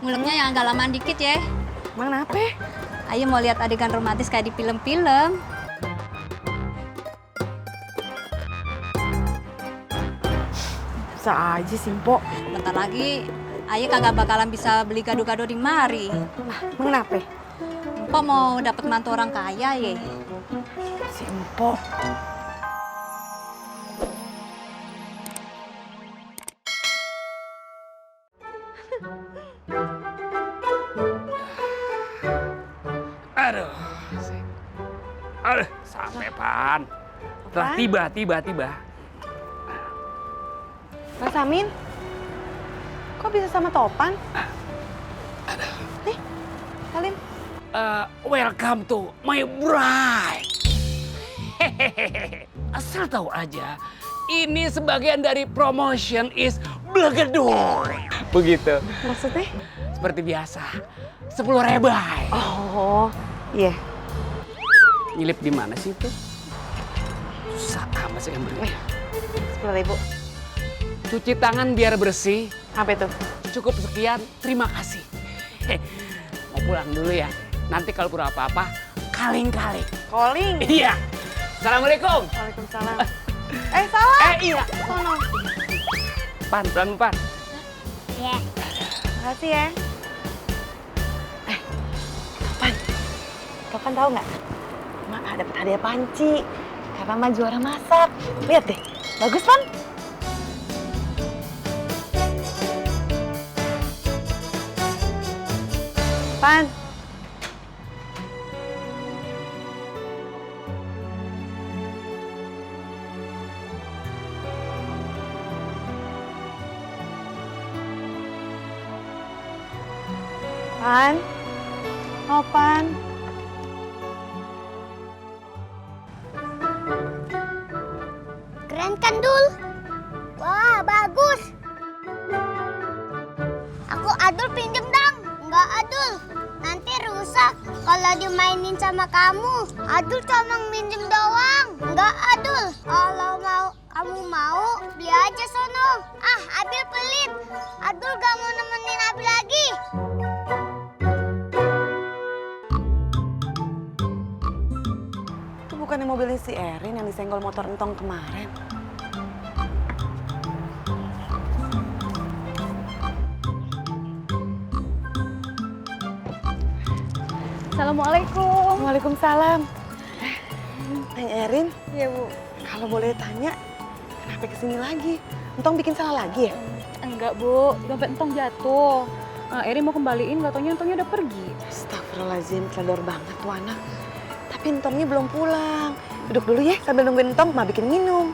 Nguleknya yang agak lamaan dikit ya. Emang kenapa? Ayo mau lihat adegan romantis kayak di film-film. Bisa aja sih, Mpok. Bentar lagi, Ayo kagak bakalan bisa beli gado-gado di mari. Lah, emang kenapa? Mpok mau dapet mantu orang kaya ya. Si Mpok. Aduh, sampai Pan. Telah tiba. Mas Amin, kok bisa sama Topan? Nih, Salim. Welcome to my bride. Hehehe. Asal tahu aja, ini sebagian dari promotion is Begedor. Begitu. Maksudnya? Seperti biasa, 10 rebay. Oh, iya. Nyelip di mana sih itu? Susah amat sih ngambilnya. 10.000. Cuci tangan biar bersih. Apa itu? Cukup sekian, terima kasih. Mau pulang dulu ya. Nanti kalau kurang apa-apa, kaling-kaling. Calling. Iya. Assalamualaikum. Waalaikumsalam. Salah. Iya. Sono. Pan, pelan Pan. Iya. Makasih ya. Topan tahu nggak? Mak dapat hadiah panci karena Mak juara masak. Lihat deh, bagus Pan? Pan. Pan. Oh, Pan. Keren kan, Dul? Wah, bagus. Aku Adul pinjem dong. Enggak, Adul. Nanti rusak kalau dimainin sama kamu. Adul cuma minjem doang. Enggak, Adul. Kalau kamu mau, beli aja sono. Ah, Abil pelit. Adul gak mau nemenin Abil lagi. Itu bukannya mobilnya si Erin yang disenggol motor entong kemarin? Assalamualaikum. Waalaikumsalam. Neng Erin, Iya, Bu. kalau boleh tanya, kenapa kesini lagi? Entong bikin salah lagi ya? Enggak, Bu. Dompet Entong jatuh. Erin mau kembaliin, nggak taunya Entongnya udah pergi. Astagfirullahaladzim, teledor banget tuh anak. Tapi Entongnya belum pulang. Duduk dulu ya, sambil nungguin Entong, Ma bikin minum.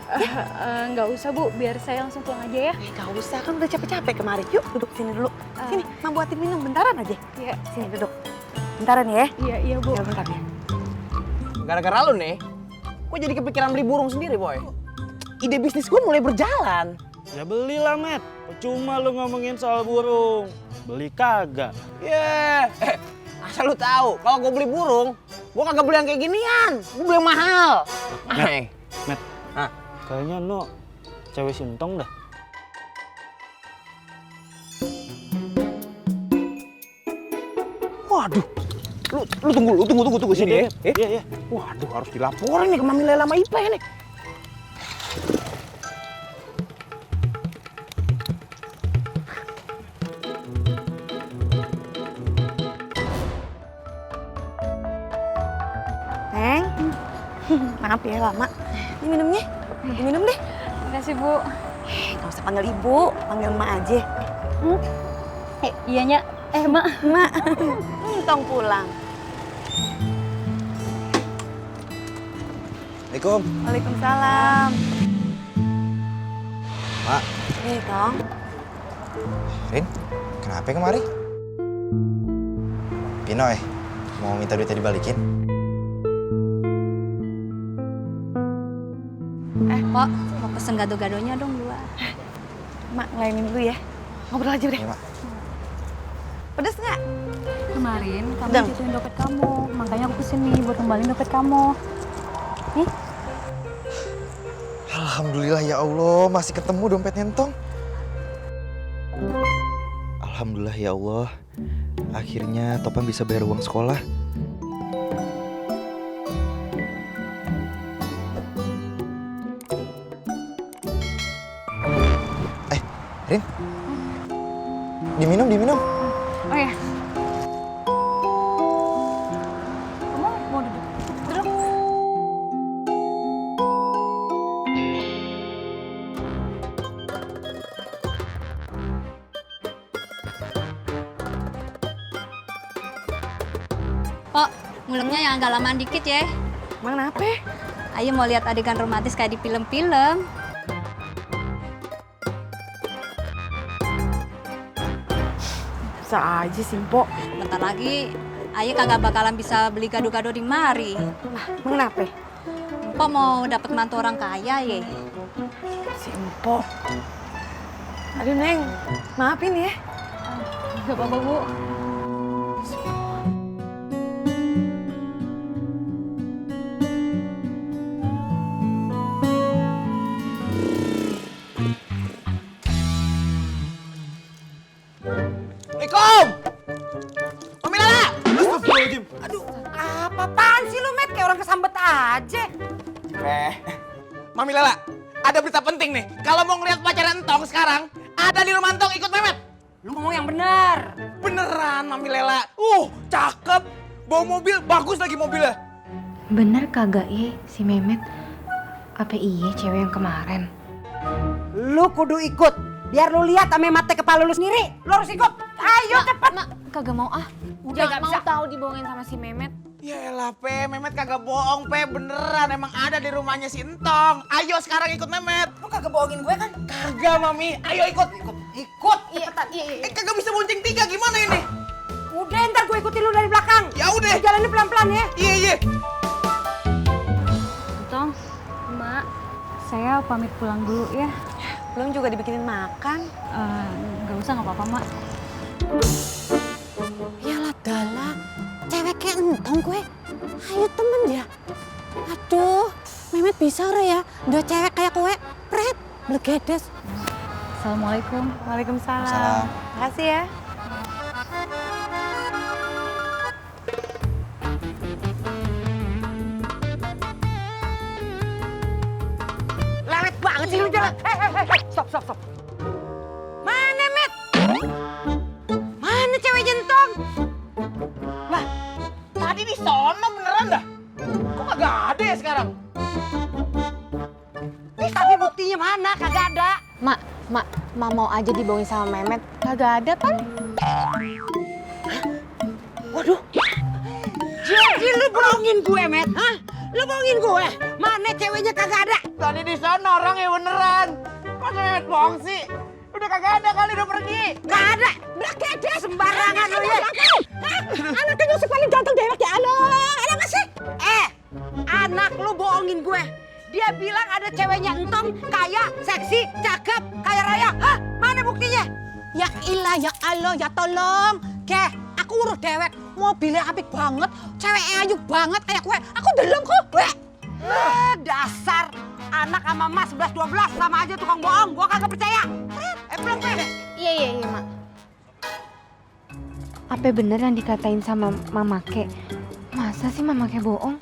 Nggak usah, Bu. Biar saya langsung pulang aja ya. Gak usah, kan udah capek-capek kemarin. Yuk, duduk sini dulu. Sini, Ma buatin minum, bentaran aja. Iya. Sini, duduk. Bentaran ya. Iya, Bu. Ya, bentar ya. Gara-gara lu nih, gue jadi kepikiran beli burung sendiri, Boy. Ide bisnis gue mulai berjalan. Ya belilah, Met. Percuma lu ngomongin soal burung. Beli kagak. Asal lu tahu, kalau gue beli burung, gue kagak beli yang kayak ginian. Gue beli yang mahal. Met, Hah? kayaknya no cewek sintong dah. Waduh, lu tunggu sini ya. Iya. Waduh, harus dilaporin nih ke Mami Lela sama Ipa nih. Neng, maaf ya lama. Ini minumnya, diminum deh. Makasih, Bu. Gak usah panggil ibu, panggil emak aja. Iya, Nya. Mak. Emak, Entong pulang. Assalamualaikum. Waalaikumsalam. Mak, Nih, Tong. Rin, kenapa kemari? Pinoy, mau minta duitnya dibalikin? Pok, mau pesen gado-gadonya dong 2. Mak, ngelayanin dulu ya. Ngobrol aja udah. Iya, Mak. Pedes nggak? Kemarin kamu Sedang. jatuhin dompet kamu. Makanya aku kesini buat kembaliin dompet kamu. Nih. Alhamdulillah ya Allah, masih ketemu dompetnya Entong. Alhamdulillah ya Allah. Akhirnya Topan bisa bayar uang sekolah. Rin, diminum. Oh ya. Kamu mau duduk? Duduk. Pok, nguleknya yang agak lamaan dikit ya. Emang kenapa? Ayo mau lihat adegan romantis kayak di film-film. Bisa aja sih, Mpok. Bentar lagi, Ayo kagak bakalan bisa beli gado-gado di mari. Lah, emang kenapa? Mpok mau dapet mantu orang kaya ya. Si Mpok. Aduh, Neng. Maafin ya. Gak apa-apa, Bu. Assalamualaikum! Mami Lala! Astagfirullahaladzim. Aduh, apa-apaan sih lu, Met? Kayak orang kesambet aja. Mami Lala, ada berita penting nih. Kalau mau ngeliat pacaran Entong sekarang, ada di rumah Entong, ikut Memet. Lu ngomong yang benar. Beneran, Mami Lela. Cakep. Bawa mobil, bagus lagi mobilnya. Bener kagak ya si Memet? Apa iya cewek yang kemarin? Lu kudu ikut. Biar lu lihat ame mata kepala lu sendiri. Lu harus ikut. Ayo cepet. Mak, kagak mau ah. Udah Jangan gak mau bisa. tahu dibohongin sama si Memet. Yaelah, Pe. Memet kagak bohong, Pe. Beneran, emang ada di rumahnya si Entong. Ayo sekarang ikut Memet. Lu kagak bohongin gue kan? Kagak, Mami. Ayo ikut. Ikut. Iya, iya. Kagak bisa bonceng tiga, gimana ini? Udah ntar gue ikutin lu dari belakang. Ya udah. Lu jalannya pelan-pelan ya. Iya. Tong, Mbak, saya pamit pulang dulu ya. Belum juga dibikinin makan. Nggak usah, nggak apa-apa, Mak. Yalah dalah. Cewek kayak Entong gue. Ayo temen ya. Aduh, Memet bisa ya. Udah cewek kayak gue. Pret, blegedes. Assalamualaikum. Waalaikumsalam. Salam. Makasih ya. Lewet banget sih lu jalan. Stop. Mana, Met? Mana cewek jentong? Lah, tadi di sono beneran dah. Kok kagak ada ya sekarang? Tapi buktinya mana? Kagak ada. Mak mau aja dibohongin sama Memet. Kagak ada kan? Waduh. Jadi lu bohongin gue, Met? Hah? Lu bohongin gue? Mana ceweknya kagak ada? Tadi di sono orang ya beneran. Masa Memet bohong sih? Udah kagak ada kali, udah pergi. Gak ada. Blakede sembarangan lu ya. Hah? Anaknya nyusuk paling ganteng dewek ya. Ada apa sih? Anak lu bohongin gue. Dia bilang ada ceweknya Entong, kaya, seksi, cakep, kaya raya. Hah? Mana buktinya? Ya ilah, ya Allah, ya tolong. Keh, aku urus dewek. Mobilnya apik banget, ceweknya ayu banget kayak gue. Aku delem kok. Dasar anak sama mas 11-12 sama aja tukang bohong. Gua kagak percaya. Pulang gue. Iya, Mak. Apa bener yang dikatain sama Mama Ke? Masa sih Mama Ke bohong?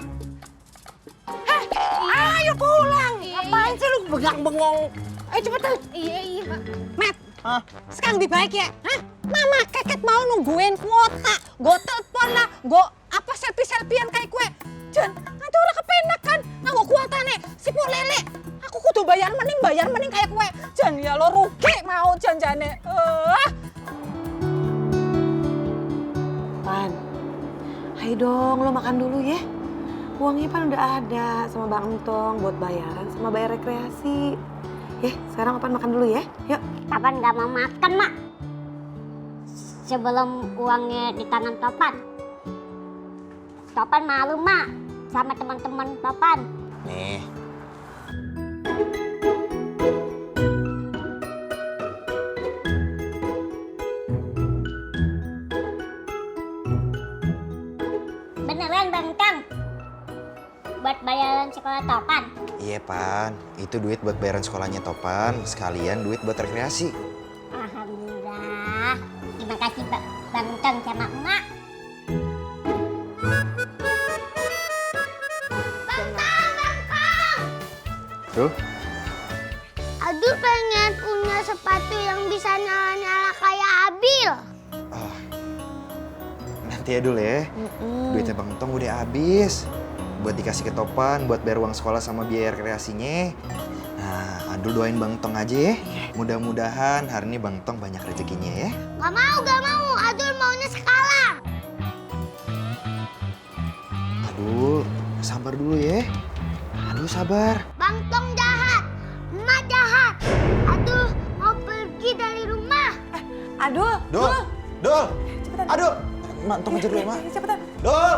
Ayo pulang. Ngapain sih lu begang-bengong? Ayo cepetan. Iya, Mak. Met, sekarang lebih baik ya. Hah? Mama keket mau nungguin kuota. Gue telepon lah. Gue apa selfie-selfiean kayak gue. Jan, nanti udah kepenak kan. Nggak kuota nih. Si Pok Lele. Aku kudu bayar mending kayak gue. Jan, ya lo rugi mau janjane. Pan, ayo dong lo makan dulu ya. Uangnya Pan udah ada sama Bang Entong buat bayaran sama bayar rekreasi. Sekarang Pan makan dulu ya. Yuk. Topan nggak mau makan, Mak. Sebelum uangnya di tangan Topan. Topan malu, Mak, sama teman-teman Topan. Nih. Beneran, Bang Kang? Buat bayaran sekolah Topan. Iya, Pan. Itu duit buat bayaran sekolahnya Topan, sekalian duit buat rekreasi. Alhamdulillah. Gimana Bangtong sama emak. Bangtong! Tuh, Adul pengen punya sepatu yang bisa nyala-nyala kayak Abil. nanti ya dulu ya. Duitnya Bang Tong udah habis. Buat dikasih ke Topan, buat bayar uang sekolah sama biaya rekreasinya. Nah, Adul doain Bang Tong aja ya. Mudah-mudahan hari ini Bang Tong banyak rezekinya ya. Gak mau. Adul maunya sekarang. Adul, sabar dulu ya. Adul sabar. Bangtong jahat, emak jahat. Adul mau pergi dari rumah. Aduh, Dul, Dul, Adul. Mak, Tong aja dulu ya, Mak. cepetan. Dul.